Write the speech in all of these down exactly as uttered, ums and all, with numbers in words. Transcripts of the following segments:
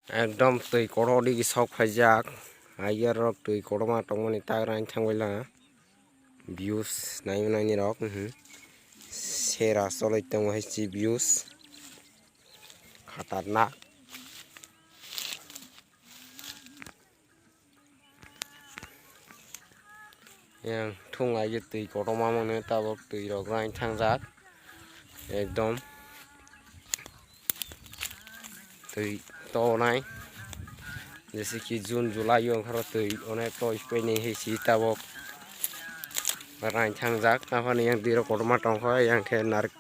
Ekdom twi kotor digi sok phaijak. Aiya rok twi kotorma tongmani tak rain thangbaila. Views naimani rok, mhm. Sera choloi tongo hai si views. Khatarnak. Yang thung ai twi kotorma mano tabok twi rok rain thangjak. Ekdom twi tonai. Jese ki June, July o onkha twi onek to ispeni hai si tabok rain thangjak. Aphano yang twi rok kotorma tongkha, yang khe nar-,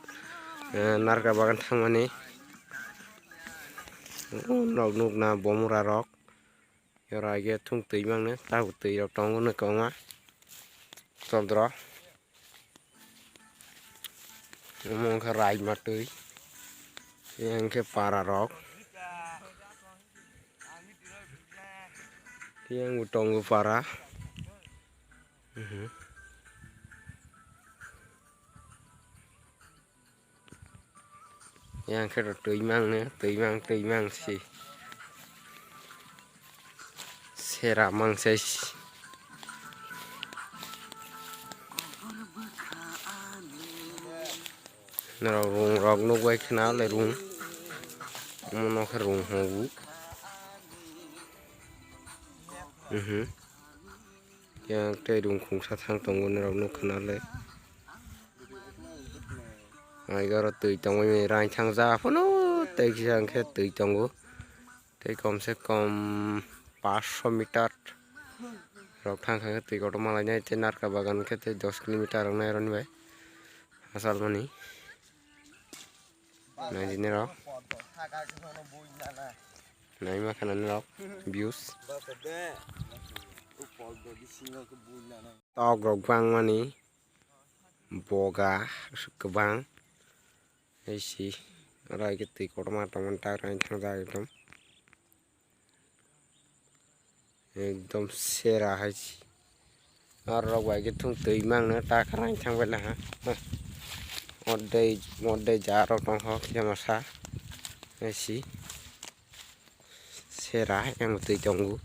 eh, narka bagan thangmani. Nok nukna bomra rok. Yora age thung twi mangno, tabuk twi rok tongo no kwbangma. Chodro. Omo wngkha raima twi. Yang khe para rok. Yang bo tongo para. Mhm. Yang khe twi mangno, twi mang, twi mang si. Sera mang se si. Norok rung rok nukbai khna le rung. Omo no khe rung hobu. Mhm. Yang tei rung khungsa thang tongo norok nukha nale. Aigaro twi tongwi rain thang ja phano tei kisa hwnkhe twi tongo. Tei kom se kom paanch sho meter rok thang kha khe twi kotorma lainai tei narka bagan khe tei dos kilometer wngnai aroni bai hachal mani. Naidi nirok. Naima khana nirok. Views. Tok rok bangmani. Boga kwbang. Hai si. Oro hai khe twi kotorma tongmani tak rain thangjak ekdom. Ekdom sera hai se. Aro rok bai khe thung twi mangno ta kharang thang bai laha. Ordei, ordei ja rok tong kho khe masa. Hai se. Sera yang twi tongo.